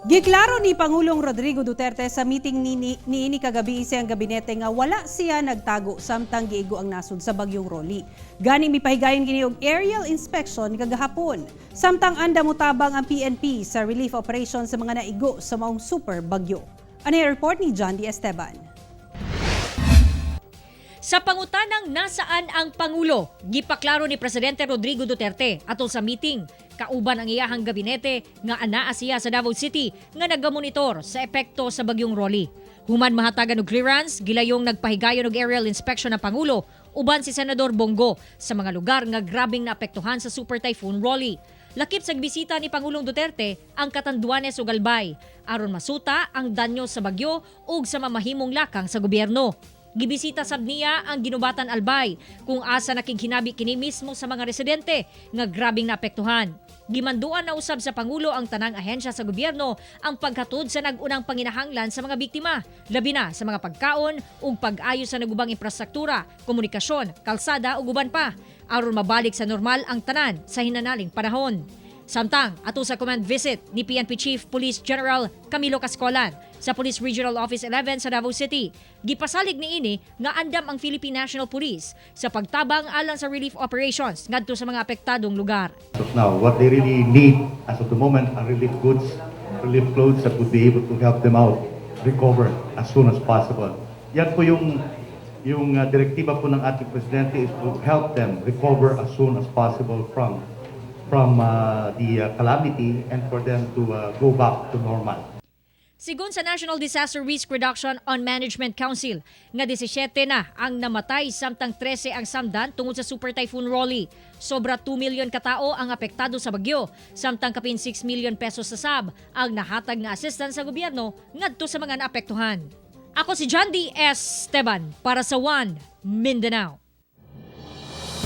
Giklaro ni Pangulong Rodrigo Duterte sa meeting niini kagabi sa iyang gabinete nga wala siya nagtago samtang giigo ang nasod sa bagyong Rolly. Gani mipahigayon kini og aerial inspection kagahapon. Samtang andam motabang ang PNP sa relief operation sa mga naigo sa maong super bagyo. Ano yung report ni John D. Esteban? Sa pangutanang nasaan ang Pangulo, gipaklaro ni Presidente Rodrigo Duterte atol sa meeting kauban ang iyahang gabinete nga anaa siya sa Davao City nga nagamonitor sa epekto sa bagyong Rolly. Human mahatagan og clearance, gilayong nagpahigayon og aerial inspection ang Pangulo uban si Senador Bong Go sa mga lugar nga grabeng naapektuhan sa Super Typhoon Rolly. Lakip sa bisita ni Pangulong Duterte ang Catanduanes ug Albay aron masuta ang danyo sa bagyo ug sa mamahimong lakang sa gobyerno. Gibisita sab niya ang Guinobatan, Albay, kung asa nakighinabi kini mismo sa mga residente nga grabeng naapektuhan. Gimanduan na usab sa Pangulo ang tanang ahensya sa gobyerno ang paghatod sa nag-unang panginahanglan sa mga biktima, labi na sa mga pagkaon ug pag-ayo sa nagubang infrastruktura, komunikasyon, kalsada ug uban pa aron mabalik sa normal ang tanan sa hinanaling panahon. Samtang, ato sa command visit ni PNP Chief Police General Camilo Cascolan sa Police Regional Office 11 sa Davao City. Gipasalig niini nga andam ang Philippine National Police sa pagtabang alang sa relief operations ngadto sa mga apektadong lugar. As of now, what they really need as of the moment are relief goods, relief clothes that would be able to help them out recover as soon as possible. Yan po yung direktiba po ng ating presidente, is to help them recover as soon as possible from the calamity and for them to go back to normal. Sigon sa National Disaster Risk Reduction and Management Council, nga 17 na ang namatay samtang 13 ang samdan tungod sa Super Typhoon Rolly. Sobra 2 million katao ang apektado sa bagyo, samtang kapin 6 million pesos sa sab ang nahatag nga assistance sa gobyerno ngadto sa mga naapektuhan. Ako si John D. Esteban para sa One Mindanao.